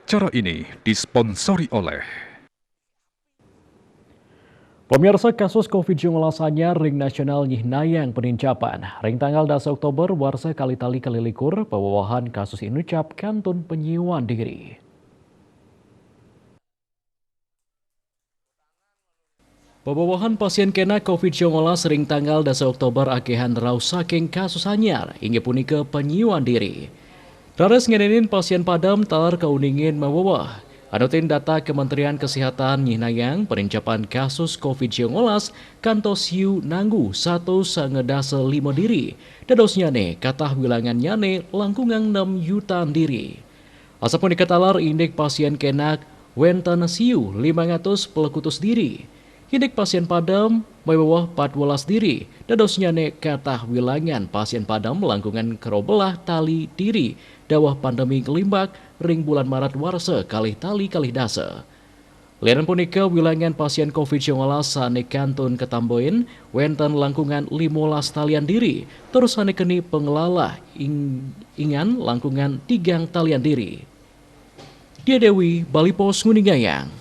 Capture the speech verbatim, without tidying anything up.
Acara ini disponsori oleh Pemirsa, kasus covid sembilan belas anyar ring nasional nyihnayang penincapan. Ring tanggal dasa Oktober warsa kalih tali kalih likur, pawewahan kasus inucap kantun panyiuan diri. Pawewahan pasien kenak covid sembilan belas ring tanggal dasa Oktober akehan rauh saking kasus anyar, inggih punika panyiuan diri. Raris ngenenin pasien padem taler kauningin maweweh. Anutin data Kementerian Kesehatan nyihnayang, penincapan kasus covid sembilan belas kantos siu nanggu satus sanga dasa lima diri, dadosnyane katah wilangannyane langkungang nem yutaan diri. Asapunika taler indik pasien kenak wenten siu limang atus plekutus diri. Indik pasien padem maweweh patbelas diri, dadosnyane katah wilangan pasien padem langkungan karobelah tali diri daweh pandemi nglimbak ring bulan Maret warsa kalih tali kalih dasa. Lianan punika, wilangan pasien covid sembilan belas sane kantun katambahin wenten langkungan limolas talian diri, tur sane keni panglalah ing-, ingan langkungan tigang talian diri. Dia Dewi, Bali Post nguningayang.